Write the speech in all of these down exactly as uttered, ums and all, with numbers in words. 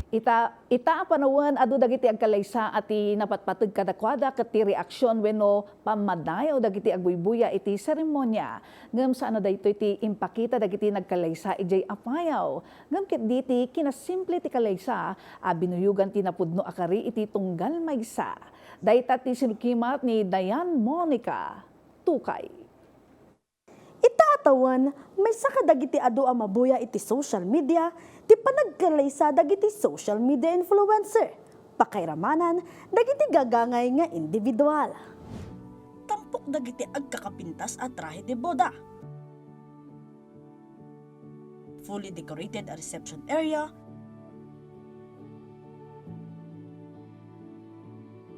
Ita, ita a panawen, adu dagiti agkallaysa a ti napatpateg kadakuada ket ti reaksion wenno pammadayo dagiti agbuybuya iti seremonia. Ngem saan a daytoy ti impakita dagiti nagkallaysa idiay Apayao. Ngem ketdi ti kinasimple ti kallaysa a binuyogan ti napudno a kari iti tunggal maysa. Dayta ti sinukimat ni Diane Monica. Tukay. Ita a tawen, maysa kadagiti adu a mabuya iti social media ti panagkallaysa dagiti social media influencer, pakairamanan dagiti gagangay nga individual. Tampok dagiti agkakapintas a trahe de boda. Fully decorated a reception area,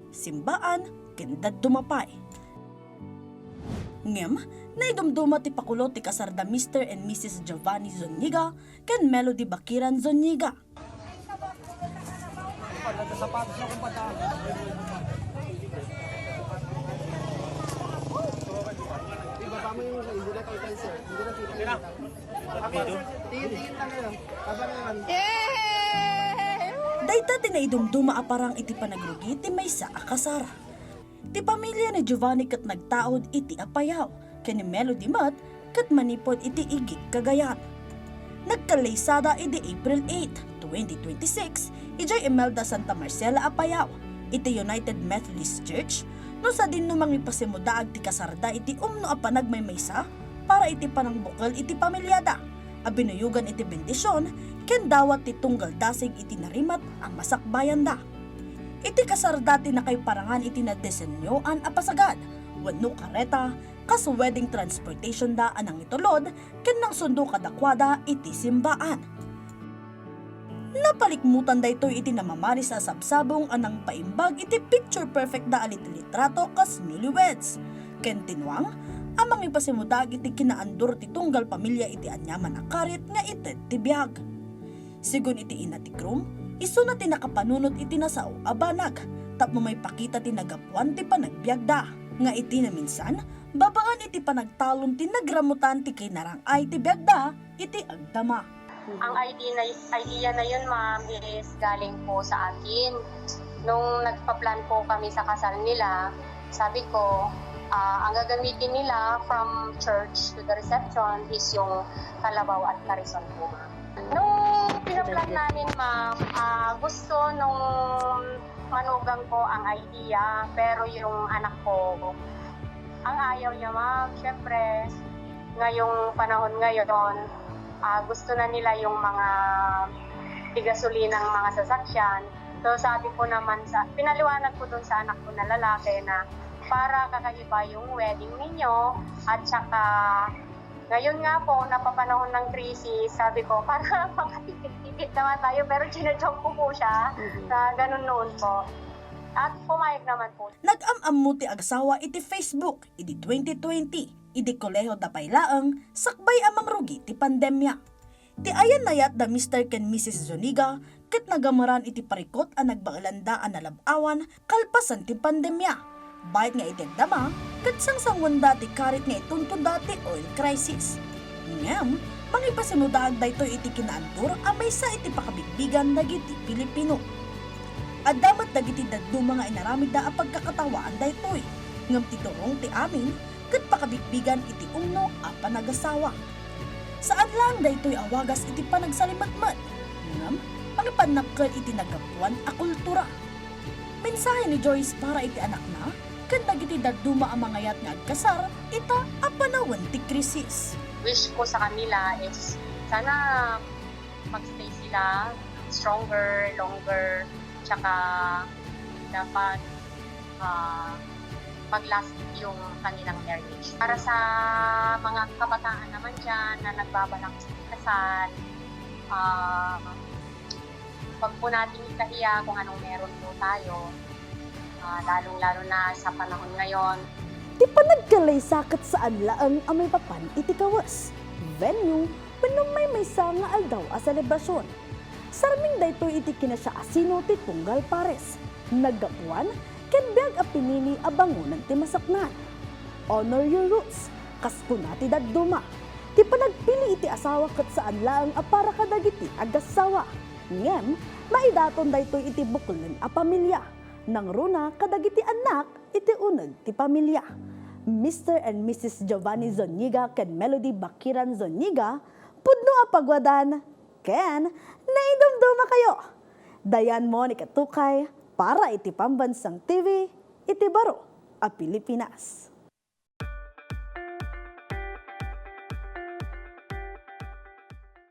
simbaan, ken dadduma pay. Ngem, naidumduma ti pakulo ti kasarda Mister and Missus Giovanni Zuniga ken Melody Bakiran Zuniga. Dayta ti naidumduma a parang iti panagrugi ti maysa a kasar. Ti pamilia ni Giovanni ket nagtaud iti Apayao, ken ni Melody met ket manipud iti Igit, Cagayan. Nagkallaysada idi April eight, twenty twenty-six, idiay Imelda, Santa Marcela, Apayao, iti United Methodist Church, no sadino mangipasimudaag ti kasarda iti umno a panagmaymaysa para iti panangbukel iti pamiliada a binuyogan iti bendision ken dawat ti tunggal dasig iti narimat a masakbayanda. Iti kasarda ti nakaiparangan iti nadesenyoan a pasagad wenno kareta kas wedding transportationda a nangitulod ken nangsundo kadakuada iti simbaan. Napalikmutan daytoy iti namamaris a sabsabong a nangpaimbag iti picture perfect da a litrato kas newlyweds, ken ti nuang a mangipasimudaag iti kinaandur ti tunggal pamilia iti aniaman a karit nga ited ti biag. Segun iti ina ti groom, isuna ti nakapanunot iti nasao a banag tapno maipakita ti naggapuan ti panagbiagda, nga iti naminsan, babaen iti panagtalon ti nagramutan ti kinarang-ay ti biagda iti agdama. Ang idea na, idea na yun, ma'am, is galing po sa akin. Nung nagpa-plan po kami sa kasal nila, sabi ko, ah, ang gagamitin nila from church to the reception is yung kalabaw at karison po, ma'am. Nung pinaplan namin, ma'am, ah, gusto nung manugang ko ang idea, pero yung anak ko, ang ayaw niya, ma'am. Siyempre, ngayong panahon ngayon, ah, gusto na nila yung mga tigasolinang mga sasakyan. So, sabi ko naman sa, pinaliwanag ko dun sa anak ko na lalaki na para kakaiba yung wedding ninyo at saka ngayon nga po, napapanahon ng krisis, sabi ko, para makatipid-tipid naman tayo, pero ginajoke ko po siya Mhm. na ganun noon po. At pumayag naman po. Nag-am-ammo ti agasawa iti Facebook idi twenty twenty, idi kolehiyoda pay laeng sakbay a mangrugi ti pandemia. Ti ayan-ayat da Mister ken Missus Zuniga ket nagamaran iti parikut a nagbaelanda a nalab-awan kalpasan ti pandemia. Bayat nga iti agdama, ket sangsanguanda ti karit nga ituntonda ti oil crisis. Ngem, mangipasimudaag daytoy iti kinaandur a maysa iti pakabigbigan dagiti Pilipino. Adda met dagiti dadduma nga inaramidda a pagkakatawaan daytoy, ngem ti turong ti amin ket pakabigbigan iti umno a panagasawa. Saan laeng daytoy a wagas iti panagsalimetmet, ngem mangipannakkel iti naggapuan a kultura. Mensahe ni Joyce para iti anakna ken dagiti dadduma a mangayat nga agkasar ita a panawen ti krisis. Wish ko sa kanila is sana magstay sila stronger, longer, tsaka dapat, ah, mag-last yung kanilang marriage. Para sa mga kabataan naman dyan na nagbabalak kasal, ah, wag po nating ikahiya kung anong meron po tayo, ah, lalong-lalo na sa panahon ngayon. Ti panagkallaysa ket saan laeng a maipapan iti kawes, venue, wenno maymaysa nga aldaw a selebrasyon. Sarming daytoy iti kinasiasino ti tunggal pares, naggapuan, ken biag a pinili a bangonen ti masaknaan. Honor your roots, kas kuna ti dadduma. Ti panagpili iti asawa ket saan laeng a para kadagiti agassawa. Ngem, maidaton daytoy iti buklen a pamilia. Nangruna kadagiti annak iti uneg ti pamilia. Mister and Missus Giovanni Zuniga ken Melody Bakiran Zuniga, pudno a paguadan ken naidumdumakayo. Dayan mo ni katukay para iti Pambansang T V iti baro a Pilipinas.